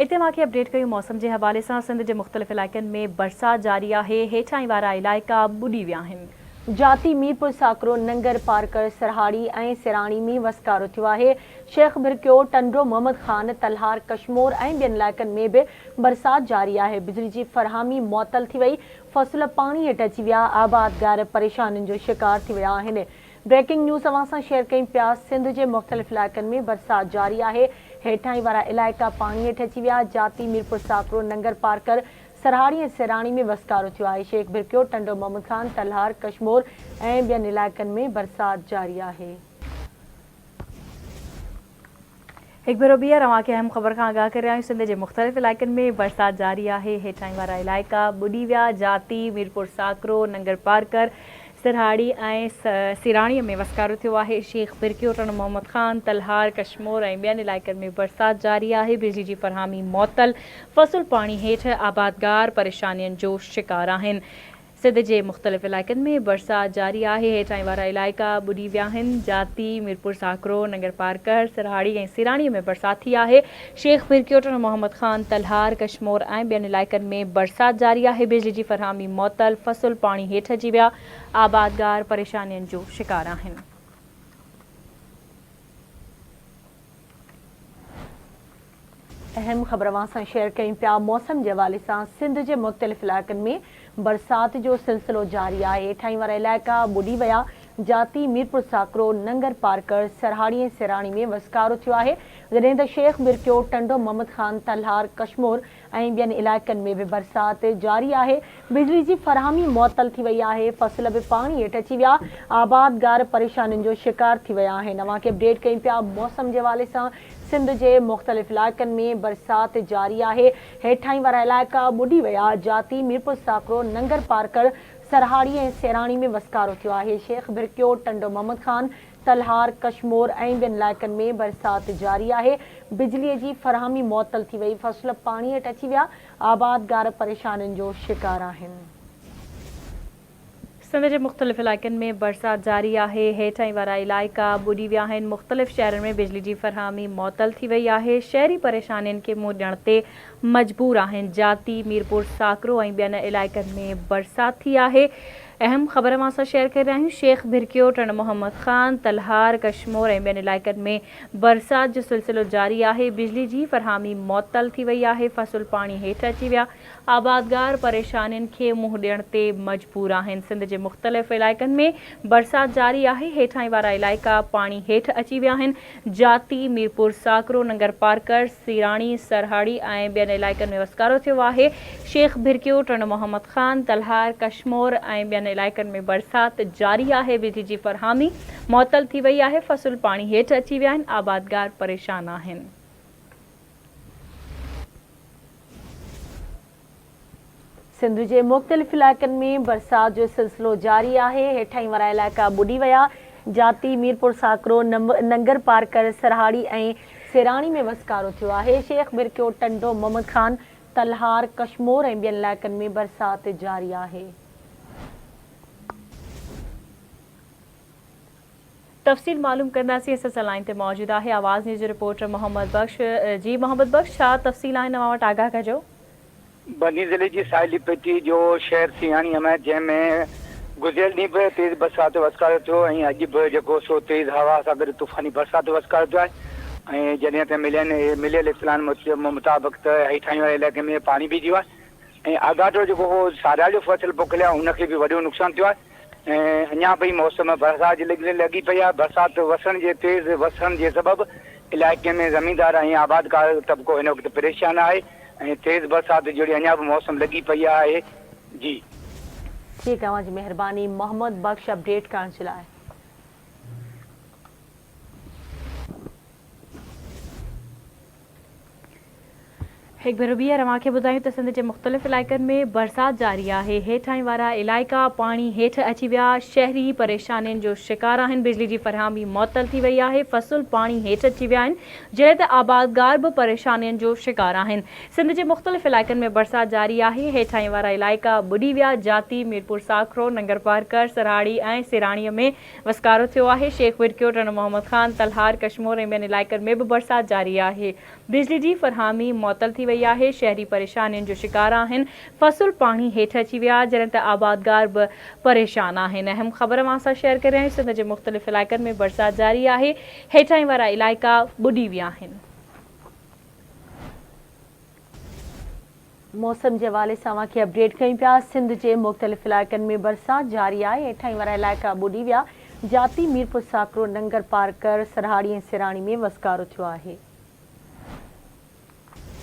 اتي اوهان کي اپڊيٽ ڪيون موسم جي حوالي سان سنڌ جي مختلف علائقن ۾ برسات جاري آهي، هيٺاهين وارا علائقا ٻڏي ويا آهن. جاتي، ميرپور ساڪرو، ننگر پارڪر، سرهاڙي ۽ سيراڻي ۾ وسڪارو ٿيو آهي. شيخ ڀرڪيو، ٽنڊو محمد خان، تلهار، ڪشمور ۽ ٻين علائقن ۾ به برسات جاري آهي. بجلي جي فراهمي معطل ٿي وئي، فصل پاڻي هيٺ اچي ويا، آبادگار پريشانين جو شڪار ٿي ويا آهن. بريڪنگ نيوز اوهان سان شيئر ڪيون پيا، سنڌ جي مختلف علائقن ۾ برسات جاري آهي، هيٺاهين وارا علائقا پاڻي هيٺ اچي ويا، جاتي، ميرپورساڪرو، ننگر پارڪر، سرهاڙي ۽ سيراڻي ۾ وسڪارو ٿيو آهي، شيخ ڀرڪيو، ٽنڊو محمد خان، تلهار، ڪشمور ۽ ٻين علائقن ۾ برسات جاري آهي. هڪ ڀيرو ٻيهر اوهان کي اهم خبر کان آگاهه ڪري رهيا آهيون سنڌ جي مختلف علائقن ۾ برسات جاري آهي هيٺاهين وارا علائقا ٻڏي ويا جاتي، ميرپور ساڪرو، ننگر پارڪر، سرهاڙي ۽ سيراڻي ۾ وسڪارو ٿيو آهي شيخ برڪيو، ٽنڊو محمد خان، تلهار، ڪشمور ۽ ٻين علائقن ۾ برسات جاري آهي بجلي جي فراهمي معطل، فصل پاڻي هيٺ، آبادگار پريشانين جو شڪار آهن. سنڌ جي مختلف علائقن ۾ برسات جاري آهي، هيٺاهين وارا علائقا ٻڏي ويا آهن، جاتي، ميرپور ساڪرو، ننگر پارڪر، سرهاڙي ۽ سيراڻي ۾ برسات ٿي آهي، شيخ ڀرڪيوٽڻ، محمد خان، تلهار، ڪشمور ۽ ٻين علائقن ۾ برسات جاري آهي، بجلي جي فراهمي معطل، فصل پاڻي هيٺ اچي ويا، آبادگار پريشانين جو شڪار آهن. اهم خبر اوهان سان شيئر ڪيون پيا موسم جي حوالي سان سنڌ جي مختلف علائقن ۾ برسات جو سلسلو جاري آهي هيٺاهين وارا علائقا ٻڏي ويا جاتي ميرپور ساڪرو ننگر پارڪر سرهاڙي ۽ سيراڻي ۾ وسڪارو ٿيو آهي جڏهن ته شيخ ٻرڪيو ٽنڊو محمد خان تلهار ڪشمور ۽ ٻين علائقن ۾ به برسات جاري آهي بجلي جي فراهمي معطل ٿي وئي آهي فصل به پاڻي هيٺ اچي ويا آبادگار پريشانين جو شڪار ٿي ويا آهن اوهان کي اپڊيٽ ڪيون پيا موسم جي حوالي سان سنڌ جي مختلف علائقن ۾ برسات جاري آهي، هيٺاهين وارا علائقا ٻڏي ويا، جاتي، ميرپورساڪرو، ننگر پارڪر، سرهاڙي ۽ سيراڻي ۾ وسڪارو ٿيو آهي، شيخ ڀرڪيو، ٽنڊو محمد خان، تلهار، ڪشمور ۽ ٻين علائقن ۾ برسات جاري آهي، بجلي جي فراهمي معطل ٿي وئي، فصل پاڻي هيٺ اچي ويا، آبادگار پريشانين جو شڪار آهن. سنڌ جي مختلف علائقن ۾ برسات جاري آهي، هيٺاهين وارا علائقا ٻڏي ويا آهن، مختلف شهرن ۾ بجلي جي فراهمي معطل ٿي وئي آهي، شهري پريشانين کي منهن ڏيڻ تي مجبور آهن، جاتي، ميرپور ساڪرو ۽ ٻين علائقن ۾ برسات ٿي آهي، اهم خبر اوهان سان شيئر ڪري رهيا آهيون، شيخ ڀرڪيو، ٽنڊ محمد خان، تلهار، ڪشمور ۽ ٻين علائقن ۾ برسات جو سلسلو جاري آهي، بجلي جي فراهمي معطل ٿي وئي آهي، فصل پاڻي هيٺ اچي ويا، آبادگار پريشانين کي منهن ڏيڻ تي مجبور آهن، سنڌ جي مختلف علائقن ۾ برسات جاري آهي، هيٺاهين وارا علائقا پاڻي هيٺ اچي ويا آهن، جاتي، ميرپور ساڪرو، ننگرپارڪر، سيراڻي، سرهاڙي ۽ ٻين علائقن ۾ وسڪارو ٿيو آهي، شيخ ڀرڪيو، ٽنڊو محمد خان، تلهار، ڪشمور ۽ ٻين علائقن ۾ برسات جاري آهي، بجلي جي فراهمي معطل ٿي وئي آهي، فصل پاڻي هيٺ اچي ويا آهن، آبادگار پريشان آهن. سنڌ جي مختلف علائقن ۾ برسات جو سلسلو جاري آهي، هيٺاهين وارا علائقا ٻڏي ويا، جاتي، ميرپور ساڪرو، ننگر پارڪر، سرهاڙي ۽ سيراڻي ۾ وسڪارو ٿيو آهي، شيخ ڀرڪيو، ٽنڊو محمد خان، تلهار، ڪشمور ۽ ٻين علائقن ۾ برسات جاري آهي. تفصيل معلوم ڪنداسين اسان سان لائين تي موجود آهي آواز نيوز جو رپورٽر محمد بخش جي محمد بخش ڇا تفصيل آهن اوهان وٽ آگاهه ڪجو. بني ضلعي جي ساحلي پٽي جو شهر سيهاڻي ۾ جنهن ۾ گذريل ڏينهن به تيز برسات وسڪارو ٿيو ۽ اڄ به جيڪو سو تيز هوا سان گڏ طوفاني برسات وسڪارو ٿيو آهي ۽ جڏهن ته ملين مليل اطلاعن مطابق ته هيٺاهين واري علائقي ۾ پاڻي بيهجي ويو آهي ۽ آڳاٽو جيڪو هو ساريال جو فصل پوکيل آهي ان کي به وڏو نقصان ٿيو آهي ۽ اڃا پئي موسم برسات جي لڳ لڳي پئي آهي، برسات وسڻ جي تيز وسڻ جي سبب علائقي ۾ زميندار ۽ آبادگار طبقو هن وقت پريشان آهي ۽ تيز برسات جهڙي اڃا به موسم لڳي پئي آهي جي. ٺيڪ اوهان جي مهرباني محمد بخش اپڊيٽ ڪرڻ جي لاء. هڪ ڀيرو ٻيهر اوهان کي ٻڌايون ته سنڌ جي مختلف علائقن ۾ برسات جاري آهي، هيٺاهين وارا علائقا پاڻي هيٺ اچي ويا، شهري پريشانين جو شڪار آهن، بجلي جي فراهمي معطل ٿي وئي آهي، فصل پاڻي هيٺ اچي ويا آهن، جڏهن ته آبادگار به پريشانين جو شڪار آهن. سنڌ جي مختلف علائقن ۾ برسات جاري آهي، هيٺاهين وارا علائقا ٻڏي ويا، جاتي، ميرپورساڪرو، ننگرپارڪر، سرهاڙي ۽ سيراڻي ۾ وسڪارو ٿيو آهي، شيخ ورڪيو، ٽنڊو محمد خان، تلهار، ڪشمور ۽ ٻين علائقن ۾ به برسات جاري آهي، بجلي جي فراهمي معطل ٿي وئي. وئي آهي، شهري پريشانين جو شڪار آهن، فصل پاڻي هيٺ اچي ويا، جڏهن ته آبادگار به پريشان آهن. اهم خبر اوهان سان شيئر ڪري رهيا آهيون، سنڌ جي مختلف علائقن ۾ برسات جاري آهي، هيٺاهين وارا علائقا ٻڏي ويا آهن. موسم جي حوالي سان اوهان کي اپڊيٽ ڪيون پيا، سنڌ جي مختلف علائقن ۾ برسات جاري آهي، هيٺاهين وارا علائقا ٻڏي ويا، جاتي، ميرپور ساڪرو، ننگر پارڪر، سرهاڙي ۽ سيراڻي ۾ وسڪارو ٿيو آهي.